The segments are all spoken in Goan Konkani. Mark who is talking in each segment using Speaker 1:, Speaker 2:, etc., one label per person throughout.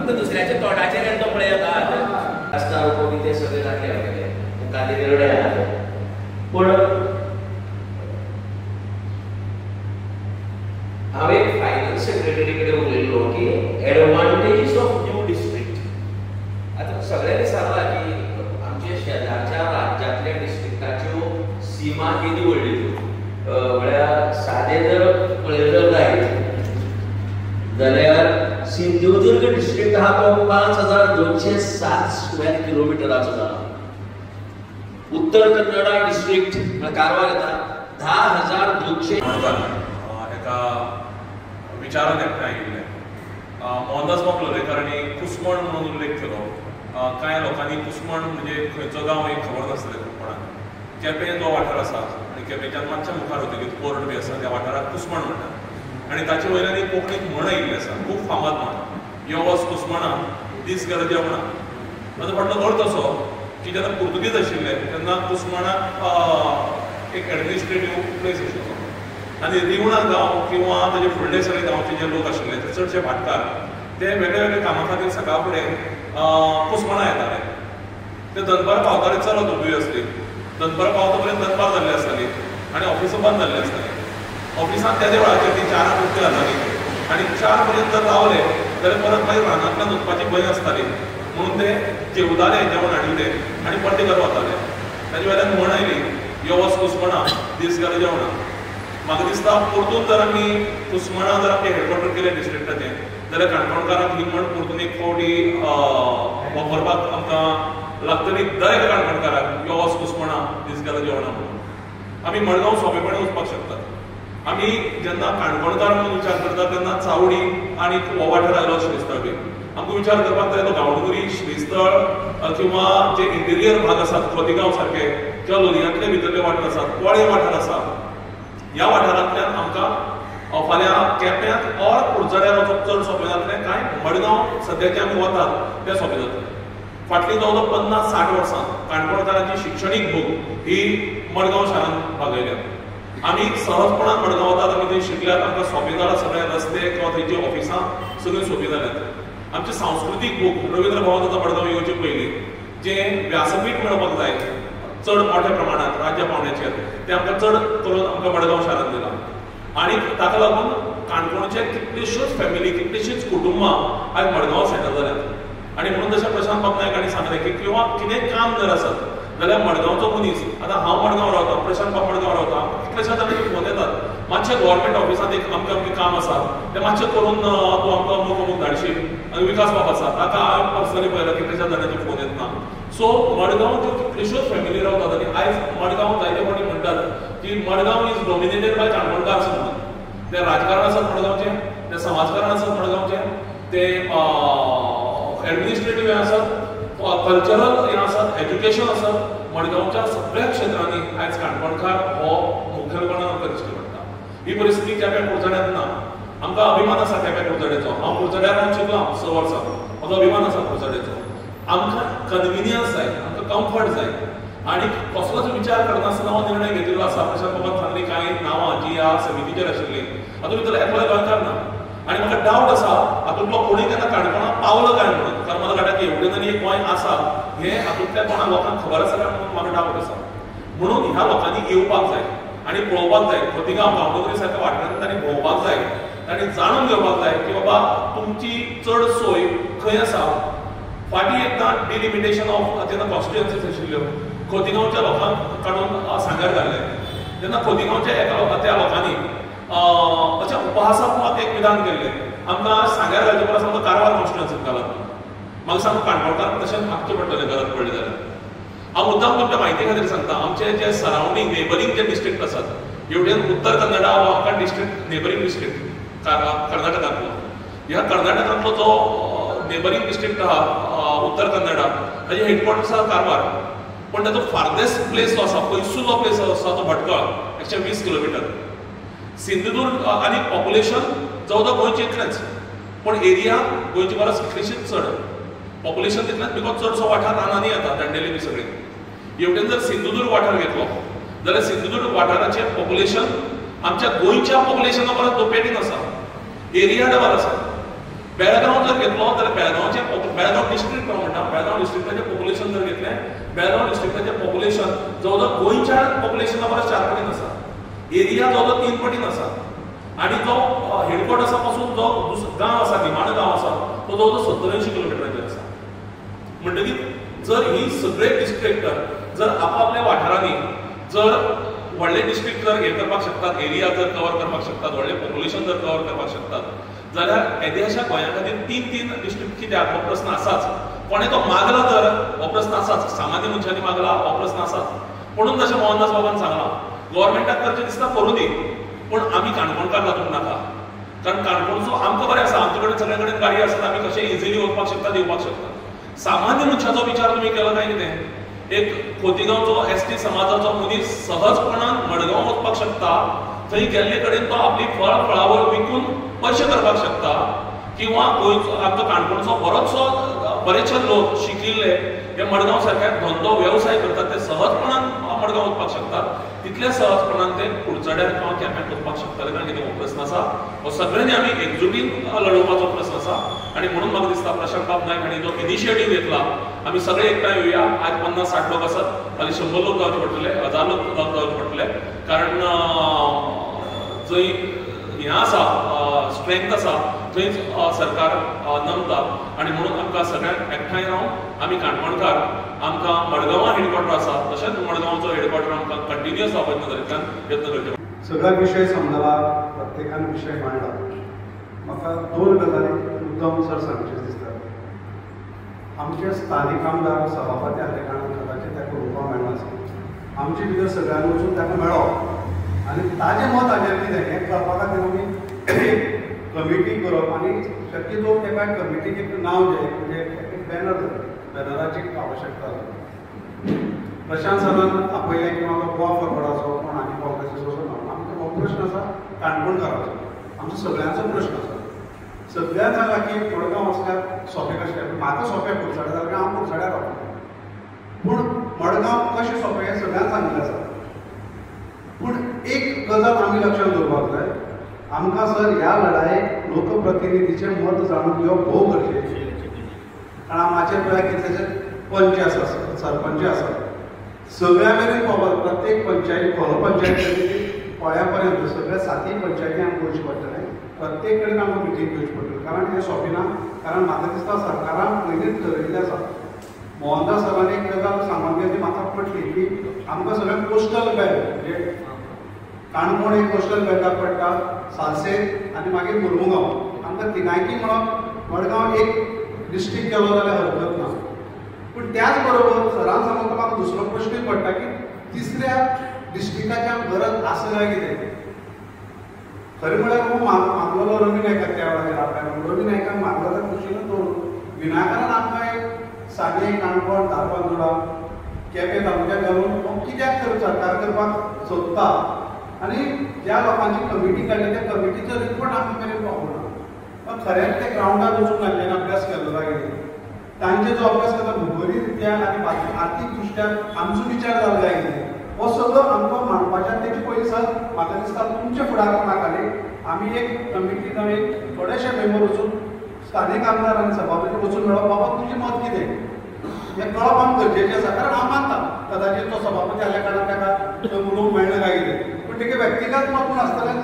Speaker 1: फक्त दुसऱ्याच्या तोंडाचेर तो पळयता
Speaker 2: रस्ता रोको बी ते सगळे जातले आमगेले मुखाल्ले वेगळे जाले. पूण हांवें फायनान्स सेक्रेटरी कडेन उलयल्लो की एडवांटेजीस ऑफ न्यू डिस्ट्रिक्ट. आतां सगळ्यांनी सांगलां की आमच्या शेजारच्या राज्यांतल्या डिस्ट्रिक्टाच्यो सीमा केदी व्हडली त्यो, म्हळ्यार सादें जर पळयलो जायत जाल्यार सिंधुदुर्ग डिस्ट्रिक्ट आहा तो 5207 स्क्वेअर किलोमिटराचो जाला. उत्तर कन्नडा डिस्ट्रिक्ट म्हळ्यार कारवार येता 10,200.
Speaker 3: एका विचारान एकठांय आयिल्ले मोहनदास बाब लोलयेकर हांणी कुसमण म्हणून उल्लेख केलो. कांय लोकांनी कुसमण म्हणजे खंयचो गांव हें खबर नासलें कोणाक. केपें जो वाठार आसा आनी केपेंच्यान मातशें मुखार वतकीर कोर्ट बी आसा त्या वाठाराक कुसमण म्हणटात आनी ताचे वयल्यान एक कोंकणीत म्हण आयिल्ली आसा, खूब फामाद म्हण, यो वच कुसमणा दीस गेलो जेवणा. ताचो फाटलो अर्थ असो की जेन्ना पुर्तुगीज आशिल्ले तेन्ना कुसमणाक एक एडमिनिस्ट्रेटीव प्लेस आशिल्लो आनी रिवणा गांव किंवा ताजे फुडले सगळे गांवचे जे लोक आशिल्ले ते चडशे भाटकार ते वेगळे वेगळे कामा खातीर सकाळ फुडें कुसमणा येताले. ते दनपार पावताले, चलत उबी आसली, दनपार पावता पर्यंत दनपार जाल्ली आसताली आनी ऑफिसां बंद जाल्ली आसताली. ऑफिसांत त्या वेळाचेर ती 4 उक्ती जाताली आनी 4 पर्यंत जर रावले जाल्यार परत मागीर रानांतल्यान वचपाची भंय आसताली म्हणून ते जेवताले, जेवण हाडिल्ले आनी परते घर वताले. ताजे वयल्यान म्हण आयली, यो वच कुसमणा दीस गेलो जेवणा. म्हाका दिसता परतून जर आमी कुसमणा जर आमचें हेडक्वॉर्टर केलें डिस्ट्रिक्टाचें जाल्यार काणकोणकारांक ही म्हण परतून एक फावटी वापरपाक आमकां लागतली. दर एका काणकोणकाराक यो वच कुसमणा दीस गेलो जेवणा म्हणून आमी मडगांव सोंपेपणी वचपाक शकतात. आमी जेन्ना काणकोणकार म्हणून विचार करता तेन्ना चावडी आनी हो वाठार आयलो श्रीस्थळ बी आमकां विचार करपाक जाय तो गांवडोंगरी, श्रीस्थळ किंवा जे इंटिरियर भाग आसात खोतिगांव सारके किंवा लोलयांतले भितरले वाठार आसात, पोळे वाठार आसा, ह्या वाठारांतल्यान आमकां फाल्यां केप्यांत ऑर कुडचड्यार वचप चड सोंपें जातलें काय मडगांव सद्याचे आमी वतात तें सोंपें जातलें. फाटलीं जवळ 50-60 वर्सां काणकोणकारांची शिक्षणीक भूक ही मडगांव शारान भागयल्या. आमी सहजपणान मडगांव वतात, आमी थंय शिकल्यात, आमकां सोंपें जालां, सगळे रस्ते किंवा थंयची ऑफिसां सगळीं सोंपी जाल्यात. आमची सांस्कृतीक भूक रवींद्र भवन आतां मडगांव येवचे पयलीं जें व्यासपीठ मेळपाक जाय चड मोठ्या प्रमाणांत राज्य पावंड्याचेर तें आमकां चड करून आमकां मडगांव शारांत दिलां आनी ताका लागून काणकोणचे कितल्योश्योच फॅमिली, कितलीशींच कुटुंबां आयज मडगांव सेटल जाल्यात. आनी म्हणून जशें प्रशांत बाब नायक हांणी सांगलें की किंवा कितेंय काम जर आसत जाल्यार मडगांवचो मनीस, आतां हांव मडगांव रावता, प्रशांत बाब मडगांव रावता, कितल्याशाच जाणांचे फोन येतात, मातशें गव्हर्मेंट ऑफिसांत एक आमकां आमचें काम आसा तें मातशें करून तूं आमकां अमूक अमूक धाडशी. आनी विकास बाब आसा ताका हांवें पर्सनली पळयलां कितल्याशाच जाणांचे फोन येतना. सो मडगांव ज्यो कितल्योश्योच फॅमिली रावतात आनी आयज मडगांव जायते फावटी म्हणटात की Madgaon is dominated bye Canconkar म्हणून. तें राजकारण आसत मडगांवचें, तें समाजकारण आसत मडगांवचें, तें एडमिनिस्ट्रेटीव हें आसत, कल्चरल हें आसत, एज्युकेशन आसत, मडगांवच्या सगळ्या क्षेत्रांनी आयज काणकोणकार हो मुखेलपणान आमकां दिश्टी पडटा. ही परिस्थिती केपें कुडचड्यांत ना. आमकां अभिमान आसा केपें कुडचड्याचो. हांव कुडचड्यार रावन शिकलां 6 वर्सां, म्हजो अभिमान आसा कुडचड्याचो. आमकां कन्विनियन्स जाय, आमकां कम्फर्ट जाय आनी कसलोच विचार करनासतना हो निर्णय घेतिल्लो आसा. प्रशांत बाबान सांगली कांय नांवां जी ह्या समितीचेर आशिल्लीं हातूंत भितर एकलोय गोंयकार ना आनी म्हाका डावट आसा हातूंतलो कोणूय केन्ना काणकोणां पावलो काय म्हणून, कारण म्हाका कळटा की एवढे तरी एक गोंय आसा हें हातूंतल्या कोणा लोकांक खबर आसा काय म्हणून म्हाका डावट आसा. म्हणून ह्या लोकांनी येवपाक जाय आनी पळोवपाक जाय, खोतिगांव गांवडोंगरी सारक्या वाठारांनी तांणी भोंवपाक जाय, तांणी जाणून घेवपाक जाय की बाबा तुमची चड सोय खंय आसा. फाटीं एकदां डिलिमिटेशन ऑफ जेन्ना कॉन्स्टिट्युएन्सीज आशिल्ल्यो खोतिगांवच्या लोकांक काडून सांग्यार घाल्लें तेन्ना खोतिगांवच्या एका त्या लोकांनी अशें उपहासात्मक एक विधान केल्लें, आमकां सांग्यार घालचे परस आमकां कारवार कॉन्स्टिट्युएन्सीत घालात. म्हाका सांगू काणकोणकार तशेंच मागचें पडटलें गरज पडली जाल्यार. हांव मुद्दाम तुमच्या म्हायती खातीर सांगता, आमचे जे सरावंडींग नेबरींग जे डिस्ट्रिक्ट आसात हेवटेन उत्तर कन्नडा हो आमकां डिस्ट्रिक्ट नेबरींग डिस्ट्रिक्ट कर्नाटकांतलो, ह्या कर्नाटकांतलो जो नेबरींग डिस्ट्रिक्ट आहा उत्तर कन्नडा ताजें हेडक्वॉर्टर्स आसा कारवार, पूण ताचो फार्देस्ट प्लेस जो आसा, पयसुल्लो प्लेस आसा तो भटकळ 120 किलोमिटर. सिंधुदुर्ग आनी पॉप्युलेशन जवळ जवळ गोंयचें इतलेंच, पूण एरिया गोंयचे परस कितलीशीच चड, पॉप्युलेशन तितलेंच because चडसो वाठार रानांनी येता, दांडेली बी सगळी. हेवटेन जर सिंधुदुर्ग वाठार घेतलो जाल्यार सिंधुदुर्ग वाठाराचें पॉप्युलेशन आमच्या गोंयच्या पॉप्युलेशना परस दुपेटीन आसा, एरिया डबल आसा. बेळगांव जर घेतलो जाल्यार बेळगांवचें डिस्ट्रिक्ट हांव म्हणटा, बेळगांव डिस्ट्रिक्टाचें पॉप्युलेशन जर घेतलें, बेळगांव डिस्ट्रिक्टाचें पॉप्युलेशन जवळ जवळ गोंयच्या पॉप्युलेशना परस 4 पटीन आसा, एरिया जवळ जवळ 3 पटीन आसा आनी जो हेडक्वॉर्टर्सा पासून जो गांव आसा, निमाणो गांव आसा, तो जवळ जवळ 70-80 किलोमिटराचेर आसा. म्हणटकीर जर ही सगळे डिस्ट्रिक्ट जर आपापल्या वाठारांनी जर व्हडले डिस्ट्रिक्ट जर हे करपाक शकतात, एरिया जर कवर करपाक शकतात, व्हडलें पॉप्युलेशन जर कवर करपाक शकतात, जाल्यार येद्याशा गोंया खातीर 3-3 डिस्ट्रिक्ट कित्याक हो प्रस्न आसाच. कोणें तो मागला तर हो प्रस्न आसाच, सामान्य मनशांनी मागला हो प्रस्न आसाच. म्हणून जशें मोहनदास बाबान सांगलां, गव्हर्मेंटाक करचें दिसता करूं दी, पूण आमी काणकोणकार तातूंत नाका. कारण काणकोणचो आमकां बरें आसा, आमचे कडेन सगळे कडेन गाडी आसात, आमी कशें इजिली वचपाक शकतात, येवपाक शकतात. सामान्य मनशाचो विचार तुमी केलो काय कितें, एक खोतीगांवचो एस टी समाजाचो मनीस सहजपणान मडगांव वचपाक शकता, थंय गेल्ले कडेन तो आपली फळ फळावळ विकून पयशे करपाक शकता, किंवा गोंयचो आमचो काणकोणचो बरोचसो बरेचशे लोक शिकिल्ले हे मडगांव सारक्या धंदो वेवसाय करतात, ते सहजपणान मडगांव वचपाक शकतात, तितल्या सहजपणान ते कुडचड्यार किंवा केप्यांत वचपाक शकतले. कारण कितें हो प्रस्न आसा, हो सगळ्यांनी आमी एकजुटीन लडोवपाचो प्रस्न आसा. आनी म्हणून म्हाका दिसता प्रशांत बाब नायक हांणी जो इनिशिएटीव घेतला, आमी सगळे एकठांय येवया. आज 50-60 लोक आसात, फाल्यां 100 लोक जावचे पडटले, 1000 लोक जावचे पडटले. कारण जंय हें आसा, स्ट्रेंथ आसा, थंयच सरकार नमता. आनी म्हणून आमकां सगळ्यांक एकठांय रावन आमी काणकोणकार, आमकां मडगांवां हेडक्वॉर्टर आसा, तशेंच मडगांवचो हेडक्वॉर्टर आमकां कंटिन्युअस जावपाच्या नदरेंतल्यान यत्न करचे.
Speaker 4: सगळा विशय समजला, प्रत्येकान विशय मांडला. म्हाका 2 गजाली मुद्दाम सर सांगचे दिसतात. आमचे स्थानीक आमदार सभापती आसले कारणान कदाचित ताका उलोवपाक मेळना, आमचे भितर सगळ्यांनी वचून ताका मेळप आनी ताजें मत हाजेर कितें हें कळपा खातीर आमी कमिटी करप आनी शक्यतो ताका कमिटीक एक नांव जाय, म्हणजे एक बॅनर जाय, बॅनराची आवश्यकता आसा. प्रशांत सरान आपयलें किंवा तो गोवा फॉरवर्डाचो कोण आनी काँग्रेसीचो असो ना, आमचो हो प्रश्न आसा काणकोणकाराचो, आमचो सगळ्यांचो प्रश्न आसा. सगळ्यांक सांगला की मडगांव वचल्यार सोंपें कशें, म्हाका सोंपें कुडचड्यार जाल्यार हांव कुडचड्यार रावतलो, पूण मडगांव कशें सोंपें हें सगळ्यांक सांगिल्लें आसा. पूण एक गजाल आमी लक्षांत दवरपाक जाय, आमकां सर ह्या लढायेक लोकप्रतिनिधीचें मत जाणून घेवप भोव गरजेचें. कारण आमचे पळय कितलेशे पंच आसा, सरपंच आसा, सगळ्या मेरेन पावपाक प्रत्येक पंचायत, खोलो पंचायत पोळ्या पर्यंत सगळ्या 7 पंचायती आमकां वचचें पडटलें, प्रत्येक कडेन आमकां मिटींग घेवची पडटली. कारण हें सोंपें ना, कारण म्हाका दिसता सरकारान पयलींच ठरयिल्लें आसा. मोहनदास सरान एक गजाल सांगून गेली ती म्हाका पटली की आमकां सगळ्यांक कोस्टल बेल्ट, म्हणजे काणकोण एक कोस्टल बेल्टाक पडटा, सालसेत आनी मागीर मुर्मुगांव, आमकां तिगांयकी म्हणप मडगांव एक डिस्ट्रिक्ट केलो जाल्यार हरकत ना. पूण त्याच बरोबर सरान सांगून म्हाका दुसरो प्रश्नूय पडटा की तिसऱ्या डिस्ट्रिक्टाची आमकां गरज आसा काय कितें. खरें म्हळ्यार हो मागलेलो रवी नायकाक त्या वेळाचेर, आपल्या रवी नायकाक मागलो जाल्यार कुशीनच दवरून विनाकारण आमकां एक सांगें, काणकोण, धारबांदोडा, केपें तालुक्याक घालून हो कित्याक तर सरकार करपाक सोदता. आनी ज्या लोकांची कमिटी काडली त्या कमिटीचो रिपोर्ट आमकां मेरेन पावूंक ना. खऱ्यांनी ते ग्रावंडार वचून तांच्यांनी अभ्यास केलो काय कितें, तांचे जो अभ्यास करता भुगोलीक रित्या आनी आर्थीक दृश्ट्या आमचो विचार जालो काय कितें, हो सगळो आमकां मांडपाच्या. तेचे पयलीं सर म्हाका दिसता तुमच्या फुडारपणा खाली आमी एक कमिटी जावं एक थोडेशे मेंबर वचून स्थानीक आमदार आनी सभापती वचून मेळप, बाबा तुजें मत कितें हें कळप आमकां गरजेचें आसा. कारण हांव मानता कदाचित तो सभापती आसल्या कारणान ताका उलोवंक मेळ्ळें काय कितें, पूण तेगे व्यक्तिगत मत म्हूण आसतलें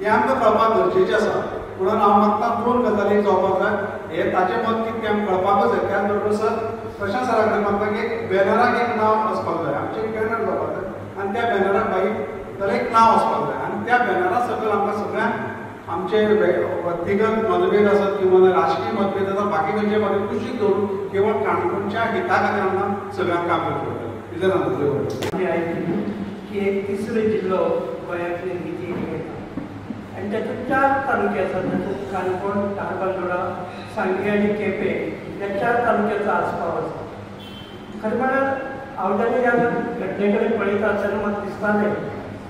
Speaker 4: हें आमकां कळपाक गरजेचें आसा. म्हणून हांव मागता 2 गजाली जावपाक जाय, हें ताचें मत कितें तें आमकां कळपाकच जाय. त्याच बरोबर सर प्रशांत सरा कडेन मागता की एक बॅनराक एक नांव आसपाक जाय, आमचें एक बॅनर जावपाक जाय आनी त्या बॅनराक मागीर तर एक नांव आसपाक जाय आनी त्या बॅनरा सकयल आमकां सगळ्यांक आमचे व्यक्तिगत मतभेद आसत किंवा राजकीय मतभेद आसत, बाकी खंयचे मतभेद कुशीक दवरून केवळ काणकोणच्या हिता खातीर आमकां सगळ्यांक काम करचें पडटलें. इतलें सांगता.
Speaker 5: आयकली की एक तिसरो जिल्लो गोंयांत निर्मिती येता आनी तातूंत 4 तालुके आसात, तातूंत काणकोण, धारबांदोडा, सांगें आनी केपें ह्या 4 तालुक्याचो आस्पाव आसा. खरें म्हळ्यार हांव जेन्ना ह्या घटने कडेन पळयता तेन्ना म्हाका दिसतालें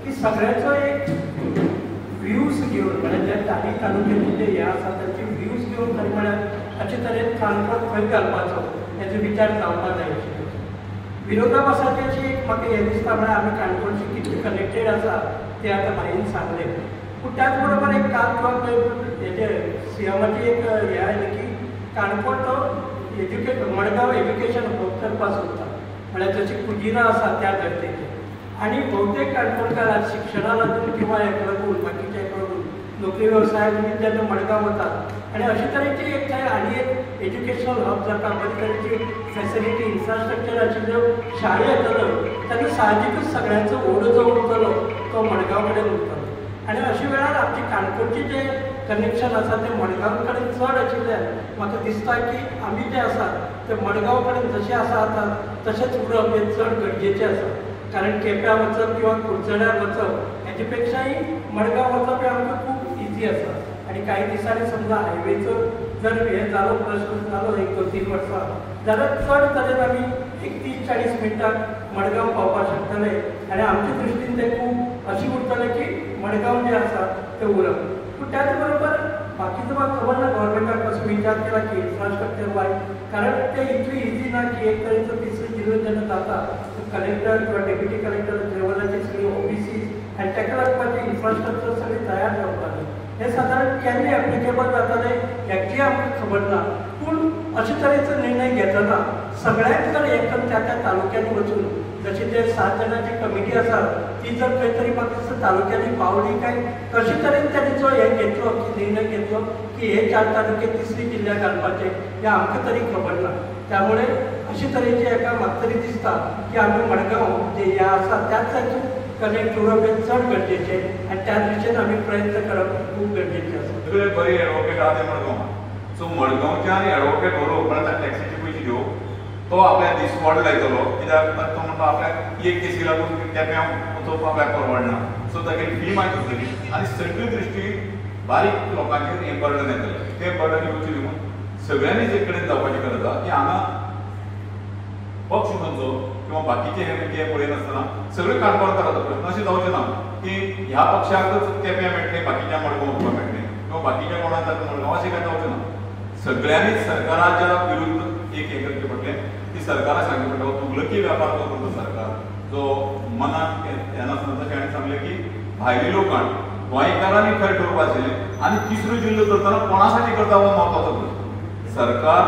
Speaker 5: की सगळ्यांचो एक व्यूज घेवन, म्हळ्यार ज्या 4 तालुक्यांतले जे हे आसा तांचे व्यूज घेवन खरें म्हळ्यार अशे तरेन काणकोण खंय घालपाचो हेजो विचार जावपाक जाय आशिल्लो. विरोधाभासाची अशी एक म्हाका हें दिसता, म्हळ्यार आमी काणकोणशी कितले कनेक्टेड आसा तें आतां भाईन सांगलें. पूण त्याच बरोबर एक काल किंवा हेजे सीएमाची एक हें आयलें की काणकोण तो मडगांव एज्युकेशन हब करपाक सोदता, म्हळ्यार जशी कुजिरा आसा त्या धर्तेचेर. आनी भोवतेक काणकोणकार आज शिक्षणा लागून किंवा हेका लागून बाकीच्या हेका लागून नोकरी वेवसायाक बी जेन्ना मडगांव वतात आनी अशे तरेची एक थंय आनी एक एज्युकेशनल हब जाता, बरे तरेची फॅसिलिटी इन्फ्रास्ट्रक्चर आशिल्ल्यो शाळा येतल्यो तेन्ना साहजिकूच सगळ्यांचो ओडो जो उरतलो तो मडगांव कडेन उरतलो. आनी अशे वेळार आमचे काणकोणचे जे कनेक्शन आसा तें मडगांव कडेन चड आशिल्ल्यान म्हाका दिसता की आमी जे आसा ते मडगांव कडेन जशें आसा आतां तशेंच उरप हें चड गरजेचें आसा. कारण केप्यां वचप किंवा कुडचड्यार वचप हेजे पेक्षाय मडगांव वचप हें आमकां खूब इजी आसा. आनी कांय दिसांनी समजा हायवेचो जर हें जालो प्रश्न जालो 1 2 3 वर्सां जाल्यार चड तरेन आमी एक 30-40 मिनटां मडगांव पावपाक शकतले आनी आमचे दृश्टीन तें खूब अशें उरतलें की मडगांव जें आसा तें उरप. पूण त्याच बरोबर बाकीचो म्हाका खबर ना गव्हर्मेंटाक कसो विचार केला की इन्फ्रास्ट्रक्चर वायज, कारण तें इतलें इजी ना की एक तरेचो तिसरो जिल्लो जेन्ना जाता कलेक्टर किंवा डेप्युटी कलेक्टर लेवलाची सगळी ऑफिसीस आनी ताका लागपाचें इन्फ्रास्ट्रक्चर सगळें तयार जावपाक जाय. हें सादारण केन्ना एप्लिकेबल जातलें हेची आमकां खबर ना, पूण अशे तरेचो निर्णय घेतना सगळ्यांत जर एकदम त्या त्या तालुक्यांनी वचून जशें ते 7 जाणांची कमिटी आसा ती जर खंय तरी म्हाका दिसता तालुक्यांनी पावली काय कशे तरेन तांणी जो हें घेतलो की निर्णय घेतलो की हे 4 तालुके तिसरी जिल्ल्याक घालपाचे हें आमकां तरी खबर ना. त्यामुळे अशे तरेचे एका म्हाका तरी दिसता की आमी मडगांव जे हें आसा त्याच हातूंत कनेक्ट उरप हें चड गरजेचें आनी त्या दृश्टीन आमी प्रयत्न करप खूब गरजेचें आसा.
Speaker 6: सगळे बरे एडवोकेट आहा ते मडगांव, सो मडगांवच्यान एडवोकेट व्हरूप म्हळ्यार टॅक्सीचे पयशे घेवप, तो आपल्याक दिसवाड लायतलो कित्याक तो म्हणटा आपल्याक एक केसी लागून केप्यां वचप आपल्याक परवडना, सो तागेली फी मागीर जातली आनी सगळी दृश्टी बारीक लोकांचेर हें बर्डन येतलें. तें बर्डन येवचें न्हू म्हणून सगळ्यांनीच एक कडेन जावपाची गरज आसा की हांगा पक्ष खंयचो किंवा बाकीचे हे म्हणजे पळयनासतना सगळे काणकोणकाराचो प्रश्न अशें जावचें ना की ह्या पक्षाकच केप्यां मेळटलें बाकीच्या मडगांव वचपाक मेळटलें किंवा बाकीच्या कोणाक जाता मडगांव, अशें कांय जावचें ना. सगळ्यांनीच सरकाराच्या विरुद्ध एक हें करचें पडलें की सरकाराक सांगचें पडटा तुगलकी व्यापार जो करता सरकार जो मनाक येनासतना तशें हाणें सांगलें की भायले लोकांक गोंयकारांनी खरें ठरोवपाचें आनी तिसरो जिल्लो करतना कोणासाठी करता हो म्हत्वाचो प्रश्न. सरकार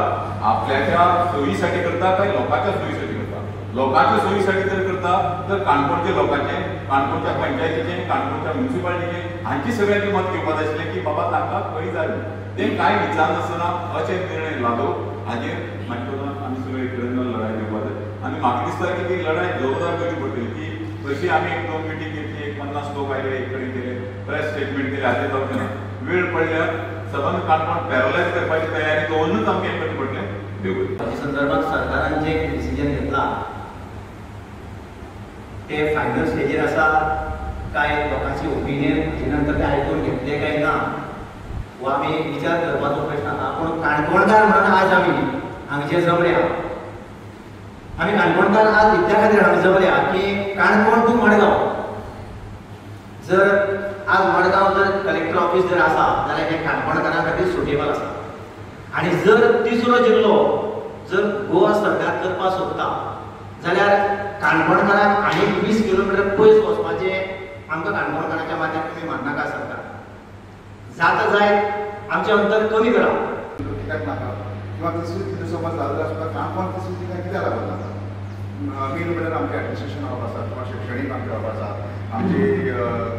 Speaker 6: आपल्याच्या सोयीसाठी करता काय लोकांच्या सोयीसाठी करता? लोकांच्या सोयीसाठी जर करता तर काणकोणच्या लोकांचे, काणकोणच्या पंचायतीचे, काणकोणच्या म्युनिसिपालिटीचे हांची सगळ्यांचे मत घेवपाक जाय आशिल्लें की बाबा तांकां खंय जाय तें कांय विचारनासतना अशे निर्णय लागो हाजेर मागीर आमी सगळे कडेन लढाय दिवपाक जाय. आनी म्हाका दिसता की ती लढाय जोरदार करची पडटली की कशी आमी 1-2 मिटींग घेतली, 150 लोक आयले, एक कडेन केले, प्रेस स्टेटमेंट केले, हाजेर जावचें ना. वेळ पडल्यार सबंद काणकोण पॅरलायज करपाची तयारी दवरूनच आमकां हें करचें पडटलें.
Speaker 7: हाचे संदर्भात सरकारान जे डिसिजन घेतला ते फायनल स्टेजीर आसा काय लोकांची ओपिनियन हाजे नंतर ते आयकून घेतले काय ना हो आमी विचार करपाचो प्रश्न आसा. पूण काणकोणकार म्हणून आज आमी हांगचे जमल्या, आमी काणकोणकार आज इतल्या खातीर हांगा जमल्या की काणकोण टू मडगांव जर आज मडगांव जर कलेक्टर ऑफिस जर आसा जाल्यार हें काणकोणकारां खातीर सुटेबल आसा. आनी जर तिसरो जिल्लो जर गोवा सरकार करपाक सोदता जाल्यार काणकोणकारांक आनीक 20 किलोमिटर पयस वचपाचें आमकां काणकोणकारांच्या माथ्यार तुमी माननाका सरकार. जाता जायत आमचें अंतर कमी करा.
Speaker 8: कित्याक नाका किंवा तिसरी जिल्लो समज जालो जाल्यार सुद्दां काणकोण तिसरी जिल्ल्याक कित्याक लागून नाका? मेन म्हणल्यार आमचें एडमिनिस्ट्रेशन हब आसा किंवा शिक्षणीक आमचें हब आसा, आमची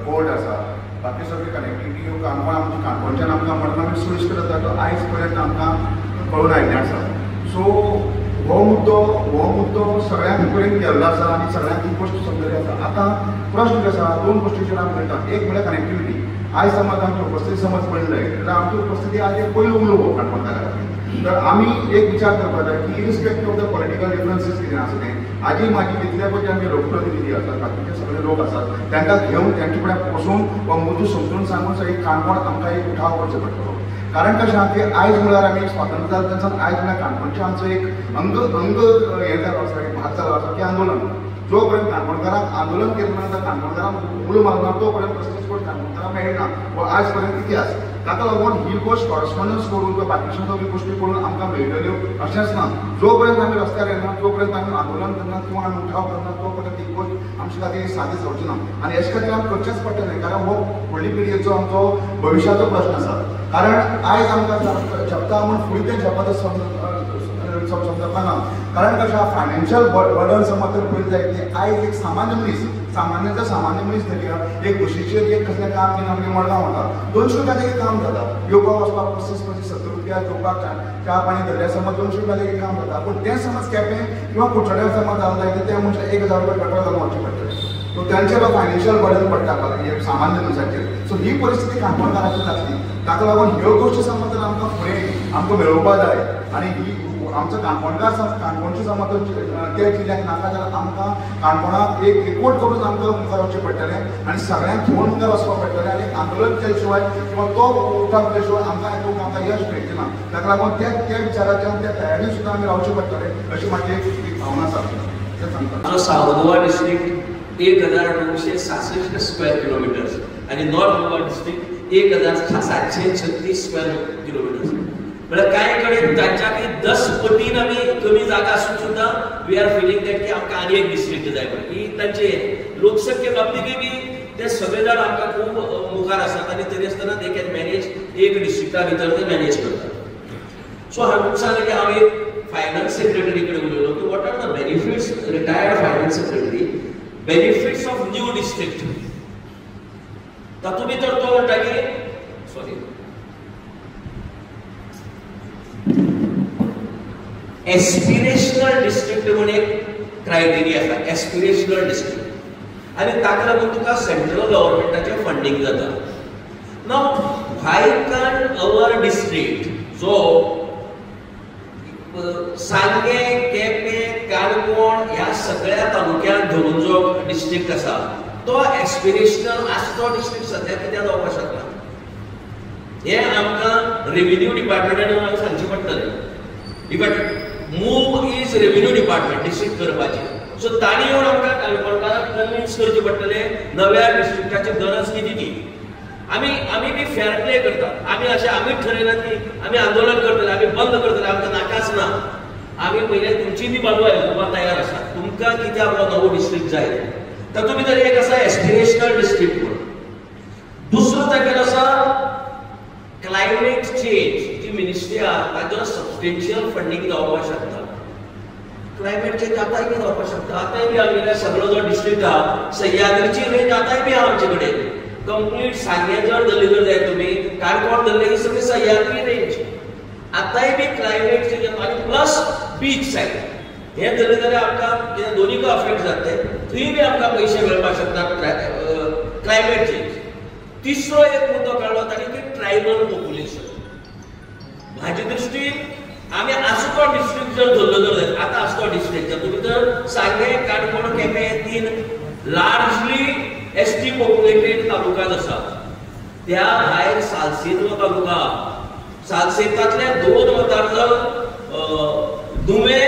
Speaker 8: कोर्ट आसा, बाकी सगळी कनेक्टिविटी ह्यो काणकोण आमची काणकोणच्यान आमकां म्हणून आमी सोयीस्कर जाता तो आयज पर्यंत आमकां कळून आयिल्लें आसा. सो हो मुद्दो सगळ्यांक पर्यंत गेल्लो आसा आनी सगळ्यांक ही गोश्ट समजली आसा. आतां प्रश्न जो आसा दोन गोश्टीचेर आमी उलयता. एक म्हळ्यार कनेक्टिविटी. आयज समज आमची उपस्थिती समज पडली जाल्यार आमची उपस्थिती आज एक पयलो उलो हो काणकोणकारां खातीर. तर आमी एक विचार करपाक जाय की irrespective of the political differences कितें आसा तें आजी माजी जितले पळय आमचे लोकप्रतिनिधी आसात, बाकीचे सगळे लोक आसात तांकां घेवन तांचे फुडें बसून हो मुद्दो समजून सांगून एक काणकोण आमकां एक उठाव करचो पडटलो. कारण कशें आहा की आयज म्हळ्यार आमी स्वातंत्र्य जालें तेन्ना आयज म्हळ्यार काणकोणचें आमचो एक अंग अंग हें जालो आसा, एक भाग जालो आसा की आंदोलन. जो पर्यंत काणकोणकारांक आंदोलन केलें ना, काणकोणकारांक उलो मारना तो पर्यंत कसलीच गोश्ट काणकोणकारांक मेळना हो आयज पर्यंत इतिहास. ताका लागून ही गोश्ट कॉरस्पॉन्डन्स करून किंवा बाकीच्यो सगळ्यो गोश्टी करून आमकां मेळटल्यो अशेंच ना. जो पर्यंत आमी रस्त्यार येना, जो पर्यंत आमी आंदोलन करना किंवा आमी उठाव करना तो पर्यंत ही गोश्ट आमचे खातीर सादी जावची ना. आनी हेच खातीर आमी करचेंच पडटलें, कारण हो फुडली पिळगेचो आमचो भविश्याचो प्रश्न आसा. कारण आयज आमकां झेपता म्हूण फुडें तें झेपत समजता ना. कारण कशें आहा, फायनान्शियल बर्डन समज तर पळयत जायत न्ही, आयज एक सामान्य मनीस, सामान्याचा सामान्य मनीस धरया, एक बशीचेर एक कसलें काम घेवन आमगे मडगांव वता, 200 रुपयाचें एक काम जाता, येवपाक वचपाक 25 25 70 रुपया, जेवपाक च्या पाणी धरल्यार समज 200 रुपयाचें एक काम जाता. पूण तें समज केपें किंवा कुडचड्यार समज जालें जायत त्या मनशाक 1000 रुपया पेट्रोल घालून वचचें पडटलें. सो तांचेर फायनान्शियल बर्डन पडटा सामान्य मनशाचेर. सो ही परिस्थिती काणकोणकाराची जातली, ताका लागून ह्यो गोश्टी समज तर आमकां फुडें आमकां मेळोवपा जाय. आनी ही आमचो काणकोणकार काणकोणचे समज त्या जिल्ल्याक नाका जाल्यार आमकां काणकोणाक एक एकवट करून आमकां मुखार वचचें पडटलें आनी सगळ्यांक घेवन मुखार वचपाक पडटलें. आनी आंदोलन केले शिवाय किंवा तो उठाव केले शिवाय आमकां आमकां यश मेळचें ना. ताका लागून त्या त्या विचाराच्यान त्या तयारी सुद्दां आमी रावचें पडटलें अशी म्हाजी एक भावना आसा. तें सांगता.
Speaker 2: South Goa district 1966 square kilometres आणि north Goa district 1736 square kilometres. म्हळ्यार कांय कडेन तांच्या 10 पटीन आमी कमी जागा आसून सुद्दां we are feeling that की आमकां आनी एक डिस्ट्रिक्ट जाय म्हणून. ही तांचे लोकसंख्ये बाबतींतूय बी ते सगळे जाण आमकां खूब मुखार आसात आनी तरी आसतना they can manage, एक डिस्ट्रिक्टा भितर ते मॅनेज करतात. सो हांवें तुमकां सांगलें की हांव एक फायनान्स सेक्रेटरी कडेन उलयलो की what are the benefits, retired finance secretary, benefits of new district. तातूंत भितर तो म्हणटा की सॉरी एस्पिरेशनल डिस्ट्रिक्ट म्हणून एक क्रायटेरिया आसा, एस्पिरेशनल डिस्ट्रिक्ट, आनी ताका लागून तुका सेंट्रल गव्हर्मेंटाचें फंडींग जाता. Now why can't our district जो सांगें, केपें, काणकोण ह्या सगळ्या तालुक्यांत धरून जो डिस्ट्रिक्ट आसा तो एस्पिरेशनल आसा, तो डिस्ट्रिक्ट सद्या कित्याक जावपाक शकना हें आमकां रेव्हेन्यू डिपार्टमेंटान आमकां सांगचें पडटलें. Department move is revenue department district करपाची. सो तांणी येवन आमकां काणकोणकारांक कन्विन्स करचें पडटलें नव्या डिस्ट्रिक्टाची गरज कितें ती. आमी आमी बी फेअर प्ले करतात, आमी अशें आमीच ठरयनात की आमी आंदोलन करतले, आमी बंद करतले, आमकां नाकाच ना. आमी पयलें तुमची बी बाजू आयकुपाक तयार आसा, तुमकां कित्याक हो नवो डिस्ट्रिक्ट जाय. तातूंत भितर एक आसा एस्पिरेशनल डिस्ट्रिक्ट म्हणून, दुसरो तागेलो आसा क्लायमेट चेंज, जी मिनिस्ट्री आसा ताजो सबस्टेन्शियल फंडींग जावपाक शकता. क्लायमेट चेंज आतांय बी जावपाक शकता. आतांय बी आमगेल्या सगळो जो डिस्ट्रिक्ट आसा सह्याद्रीची रेंज आतांय बी आसा आमचे कडेन कंप्लीट. सांगें जर धरली जर जाय तुमी, काणकोण धरले ही सगळी सह्याद्री रेंज आतांय बी क्लायमेट चेंज आनी प्लस बीच सायड हे धरले जाल्यार आमकां कितें दोनीय अफेक्ट जातले, थंय बी आमकां पयशे मेळपाक शकता क्लायमेट चेंज. तिसरो एक मुद्दो काडलो ताणी की ट्रायबल पॉप्युलेशन. म्हाजे दृश्टीन आमी आसको डिस्ट्रिक्ट जर धरलो जर जायत, आतां आसको डिस्ट्रिक्ट जर तुमी तर सांगें, Canacona, Quepem 3 largely S T populated तालुकात आसा. त्या भायर सालसेत हो तालुका, सालसेतांतले 2 मतदारसंघ दुवे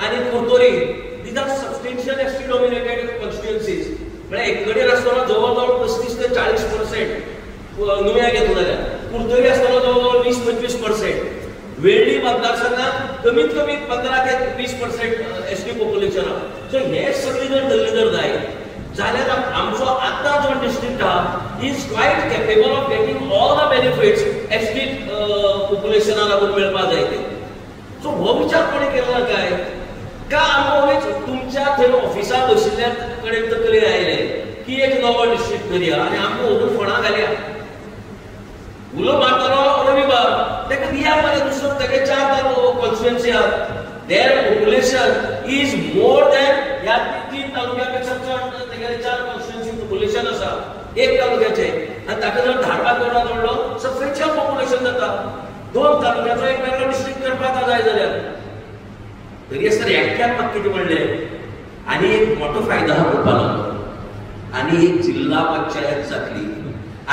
Speaker 2: आनी Curtorim, these are substantial S T dominated constituencies. म्हळ्यार एक कडेन आसतना जवळ जवळ 35 ते 40% नुव्या घेतलो जाल्यार, कुर्तोरी आसतना जवळ जवळ 20-25%, वेळ्ळी मतदारसंघात कमीत कमी 15 ते 20% एस टी पॉप्युलेशन आसा. सो हे सगळी जर धरले जर जायत जाल्यार आमचो आतां जो डिस्ट्रिक्ट आहा is quite capable of getting all the benefits S T पॉप्युलेशना लागून मेळपाक जाय ते. सो हो विचार कोणें केलो ना काय का आमकां वयच तुमच्या थंय ऑफिसाक बशिल्ल्या कडेन तकलेर आयले की एक नवो डिस्ट्रिक्ट करया आनी आमकां व्हरून फोंडा घालया. उलो मारतलो रविबाब ताका दिया मरे दुसरो, ताका 4 कॉन्स्टिट्युएन्सी आहा, their population is more than ह्या 3 तालुक्या पेक्षा चड तेगेले 4 कॉन्स्टिट्युएन्सी पॉप्युलेशन आसा एक तालुक्याचे, आनी ताका जर धारबांदोडा जोडलो सबस्टेन्शियल पॉप्युलेशन जाता. 2 तालुक्याचो एक वेगळो डिस्ट्रिक्ट करपाक जाय जाल्यार तरी आसतना एकट्यान म्हाका कितें म्हणलें, आनी एक मोठो फायदो आहा म्हणपाक लागलो, आनी एक जिल्हा पंचायत जातली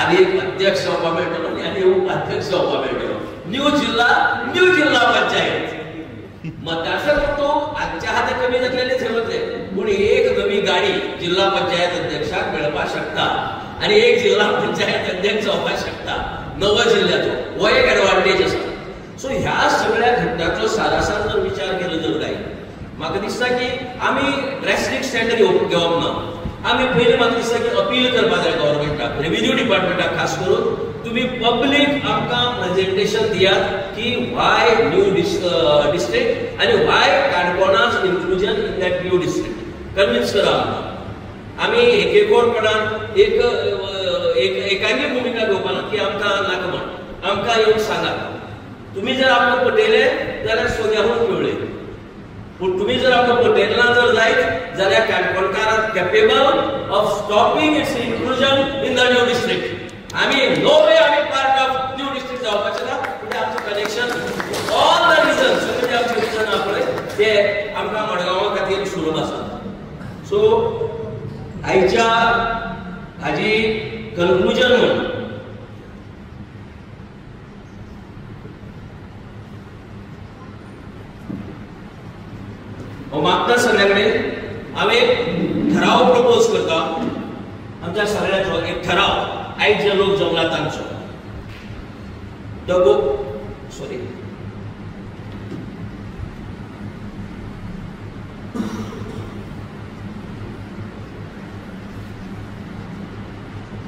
Speaker 2: आनी एक अध्यक्ष जावपाक मेळटलो आनी एक उपाध्यक्ष जावपाक मेळटलो, न्यू जिल्हा, न्यू जिल्हा पंचायत. मतदारसंघ तो आमच्या हाते कमी जातलेले थंय वतले, पूण एक नवी गाडी जिल्हा पंचायत अध्यक्षाक मेळपाक शकता आनी एक जिल्हा पंचायत अध्यक्ष जावपाक शकता नवो जिल्ल्याचो, हो एक एडवांटेज आसा. सो ह्या सगळ्या घटनाचो सारासार जर विचार केलो जर जायत म्हाका दिसता की आमी ड्रेस्टीक स्टँड घेवप ना. आमी पयलीं म्हाका दिसता की अपील करपाक जाय गव्हर्मेंटाक, रेव्हेन्यू डिपार्टमेंटाक खास करून, तुमी पब्लीक आमकां प्रेजेंटेशन दियात की वाय न्यू डिस्ट्रिक्ट. district आनी why Cancona's inclusion in that new district convince करा आमकां. आमी एकेकोरपणान एक एकांगी भुमिका घेवपा ना की आमकां नाका म्हण, आमकां येवन सांगात. तुमी जर आमकां पटयले जाल्यार सोन्याहून मेळ्ळे, पूण तुमी जर आमकां पटयले ना जर जायत जाल्यार Canconkar are capable of stopping its inclusion in the new district. आमी नो वे आमी पार्ट ऑफ न्यू डिस्ट्रिक्ट जावपाचें ना, कित्याक आमचें कनेक्शन ऑल the reason सगळे जे आमचे रिजन आहा पळय ते आमकां मडगांवा खातीर सुलभ आसा. सो आयच्या हाजी कन्क्लुजन म्हण हांव मागता सगळ्या कडेन, हांव एक ठराव प्रपोज करता आमच्या सगळ्यांचो एक ठराव आयज जे लोक जमला तांचो the go sorry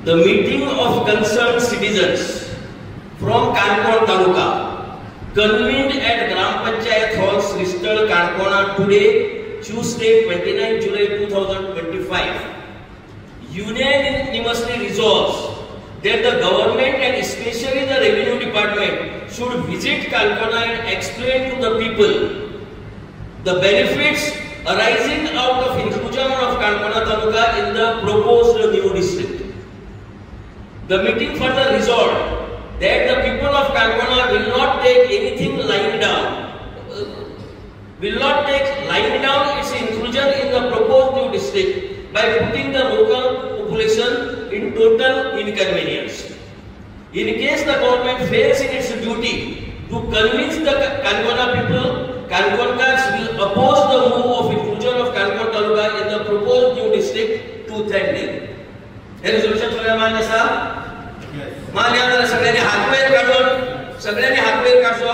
Speaker 2: The meeting of concerned citizens from Canacona Taluka convened at Gram Panchayat Hall, Sristhal, Canacona today, Tuesday, 29 July 2025, unanimously resolves that the government and especially the revenue department should visit Canacona and explain to the people the benefits arising out of inclusion of Canacona Taluka in the proposed new district. The meeting further resolved that the people of Canacona will not take anything lying down, will not take lying down its inclusion in the proposed new district by putting the local population in total inconvenience. In case the government fails in its duty to convince the Canacona people, Canconcars will oppose the move of inclusion of Canacona Taluka in the proposed new district tooth and nail. Hey resolution सगळ्यांना मान्य आसा? मान्य आसा जाल्यार सगळ्यांनी हात वयर काडून, सगळ्यांनी हात वयर काडचो,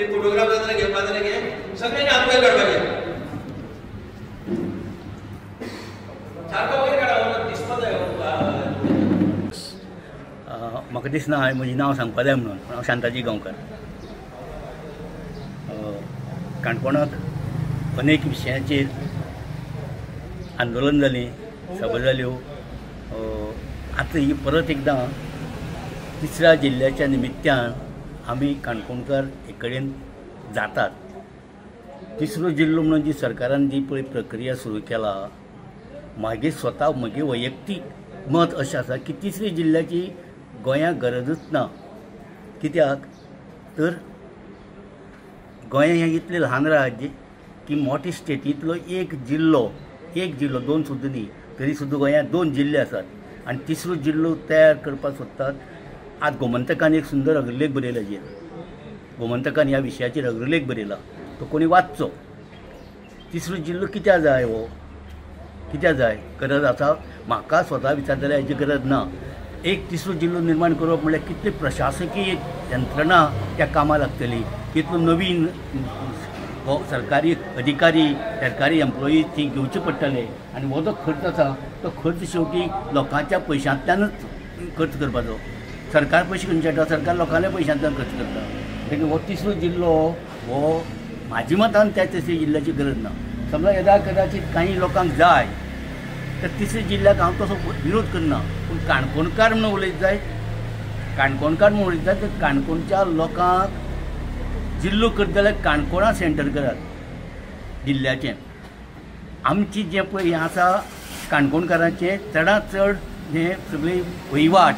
Speaker 2: एक फोटोग्राफ जाल्यार घेवपा जाल्यार घे, सगळ्यांनी हात वयर काडपाचे, सारको वयर काडा दिसपा जाय.
Speaker 9: म्हाका दिसना हांवें म्हजें नांव सांगपा जाय म्हणून, पूण हांव शांताजी गांवकर. काणकोणाक अनेक विशयांचेर आंदोलन जालीं, सभा जाल्यो. आतां ही परत एकदां तिसऱ्या जिल्ल्याच्या निमित्यान आमी काणकोणकार एक कडेन जातात. तिसरो जिल्लो म्हणून जी सरकारान जी पळय प्रक्रिया सुरू केला, मागीर स्वता म्हगे वैयक्तीक मत अशें आसा की तिसरी जिल्ल्याची गोंयांक गरजूच ना. कित्याक तर गोंय हें इतलें ल्हान राज्य की मोठे स्टेटींतलो एक जिल्लो, एक जिल्लो दोन सुद्दां न्ही, तरी सुद्दां गोंयांत दोन जिल्ले आसात आनी तिसरो जिल्लो तयार करपाक सोदतात. आज गोमंतकान एक सुंदर अग्रलेख बरयला, जेर गोमंतकान ह्या विशयाचेर अग्रलेख बरयला, तो कोणी वाचचो. तिसरो जिल्लो कित्याक जाय, हो कित्याक जाय, गरज आसा? म्हाका स्वता विचारता जाल्यार हेची गरज ना. एक तिसरो जिल्लो निर्माण करप म्हणल्यार कितली प्रशासकीय यंत्रणा त्या कामाक लागतली, कितलो नवीन सरकारी अधिकारी, सरकारी एम्प्लॉई ती घेवचे पडटले आनी हो जो खर्च आसा तो खर्च शेवटी लोकांच्या पयशांतल्यानूच खर्च करपाचो. सरकार पयशे खंयचे हाडटा? सरकार लोकांल्या पयशांतल्यान खर्च करता. देखून हो तिसरो जिल्लो हो म्हाज्या मतान त्या तिसऱ्या जिल्ल्याची गरज ना. समजा येदा कदाचीत काही लोकांक जाय तर तिसऱ्या जिल्ल्याक हांव तसो विरोध करना, पूण काणकोणकार म्हणून उलयत जाय, काणकोणकार म्हणून उलयत जाय तर काणकोणच्या लोकांक जिल्लो करता जाल्यार काणकोणा सेंटर करात जिल्ल्याचें. आमची जें पळय हें आसा काणकोणकारांचें चडांत चड हें सगळी वहिवाट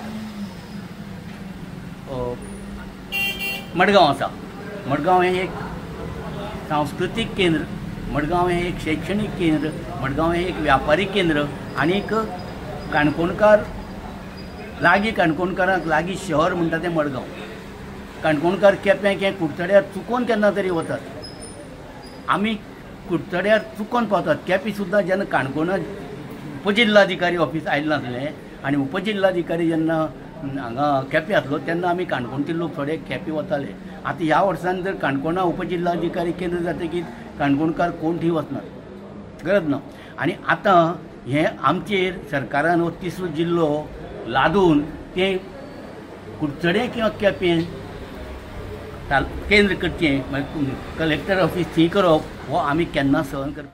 Speaker 9: मडगांव आसा. मडगांव हें एक सांस्कृतीक केंद्र, मडगांव हें एक शैक्षणीक केंद्र, मडगांव हें एक व्यापारी केंद्र आनीक काणकोणकार लागीं, काणकोणकारांक लागीं शहर म्हणटा तें मडगांव. काणकोणकार केप्यां किंवा कुडचड्यार चुकोन केन्ना तरी वतात, आमी कुडचड्यार चुकोन पावतात. केपें सुद्दां जेन्ना काणकोणा उपजिल्लाधिकारी ऑफिस आयलें नासलें आनी उपजिल्लाधिकारी जेन्ना हांगा केपें आसलो तेन्ना आमी काणकोणचे लोक थोडे केपें वताले. आतां ह्या वर्सान जर काणकोणा उपजिल्लाधिकारी केंद्र जातकीर काणकोणकार कोण थंय वचनात, गरज ना. आनी आतां हें आमचेर सरकारान हो तिसरो जिल्लो लादून तें कुडचडें किंवा केपें केंद्र करचें, मागीर कलेक्टर ऑफिस थंय करप हो आमी केन्ना सहन करप.